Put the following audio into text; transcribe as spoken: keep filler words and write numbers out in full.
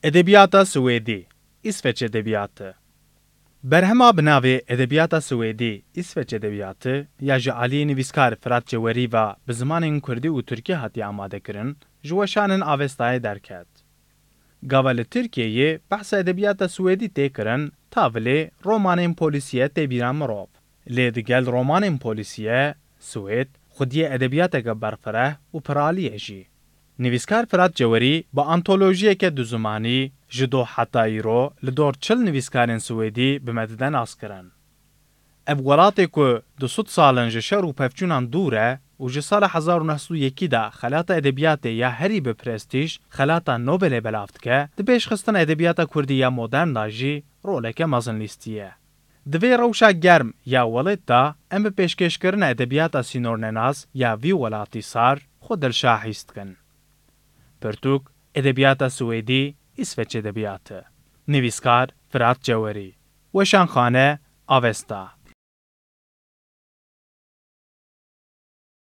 Edebiyata Swêdî, Îsveç Edebiyatı. Berhema bi navê Edebiyata Swêdî, Îsveç Edebiyatı ya ji aliyê nivîskar Firat Cewerî ve bi zimanên kurdî û tirkî hatiye amadekirin, ji weşanên Avestayê derket. Gava li Tirkiyeyê behsa edebiyata Swêdî tê kirin, tavilê romanên polîsiye tê bîra mirov. Lê digel romanên polîsiye, Swêd xwediyê edebiyateke berfireh û piralî ye jî. Nivîskar Firat Cewerî bi antolojiyeke duzimanî, ji doh heta îro li dor çil nivîskarên Swêdî bi me dide naskirin. Ev welatê ku du sed sal in ji şer û pevçûnan dûr e û ji sala hezar û neh sed û yekî de xelata edebiyatê ya herî bi prestîj, Xelata Nobelê belav dike, di pêşxistina edebiyata kurdî ya modern de jî roleke mezin lîstiye. Di vê rewşa germ ya welêt de em bi pêşkêşkirina edebiyata sînornenas ya vî welatî sar xwe dilşa hîs dikin. Pirtûk, Edebiyata Swêdî, Îsveç Edebiyatı. Nivîskar, Firat Cewerî. Weşanxane, Avesta.